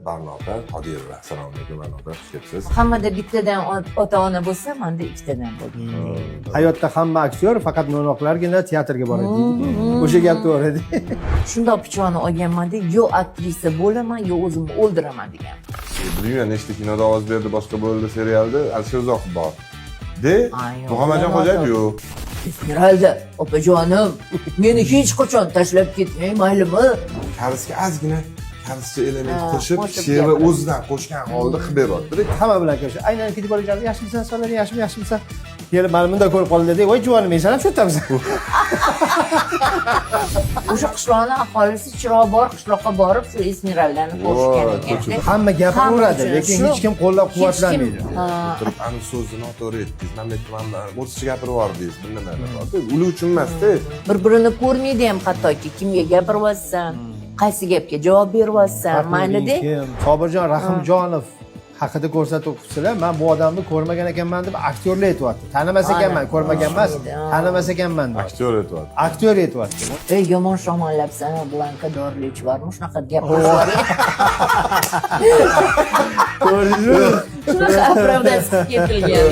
Barno opa Qodirova. Assalomu alaykum, Barno opa, xush kelibsiz. Hammada bittadan ota ona bo'lsa, manda ikkitadan bo'ldi. Hayotda hamma aktyor, faqat no'noqlargina teatrga boradi deydi. O'sha gap to'g'ri. Shundoq pichoqni olganmanda, yo aktrisa bo'laman, yo o'zimni o'ldiraman degan. Bilmayman, nechta kinoda ovoz berdi, boshqa bo'ldi, serialda Alisher Uzoqov bor. De, Ay, yo'q, Muhammadjon Xo'jayev yo'q. "Esmeralda opajonim, meni hech qachon tashlab ketmang, maylimi?" Karisga ozgina karischa element Ha, qo'shib, qo'shib she'rni gapiradi. o'zidan qo'shgan holda qilib beryapti. Hamma bilan ko'rish. Aynan ketib borgan, "Yaxshimisan, solaring yaxshimi, yaxshimisan?" Kelib mana bunday ko'rib qoldi, "Voy juvonim, men san ham shu yerdamisan?" O'sha qishloqni aholisi chiroq bor qishloqqa borib, shu Esmeraldani ko'rishgan Voy, ekan. ko'chada. Hamma gapiraveradi, Hamma lekin shu- hech kim qo'llab-quvvatlamaydi. Hech kim, ha. Turib, ani so'zni noto'g'ri aytdingiz, mana bu yerda mana o'rischa gapirib yubordingiz, bir nima ular uchun emasda. Bir birini ko'rmaydi ham hattoki, kimga gapiryapsan, qaysi gapga javob beryapsan, maylida. Kim? Sobirjon Rahimjonov haqida ko'rsatuv qilibsizlar. "Man bu odamni ko'rmagan ekanman", deb aktyorlar aytyapti. "Tanimas ekanman, ko'rmagan emas, tanimas ekanman", deyapti. Aktyor aytyapti. Aktyor aytyapti. "Ey, yomon shamollabsan, Blanka dorilar ichib yubormi?" Shunaqa gap. Ko'rdingizmi? Shunaqa оправдать qilib ketilgan.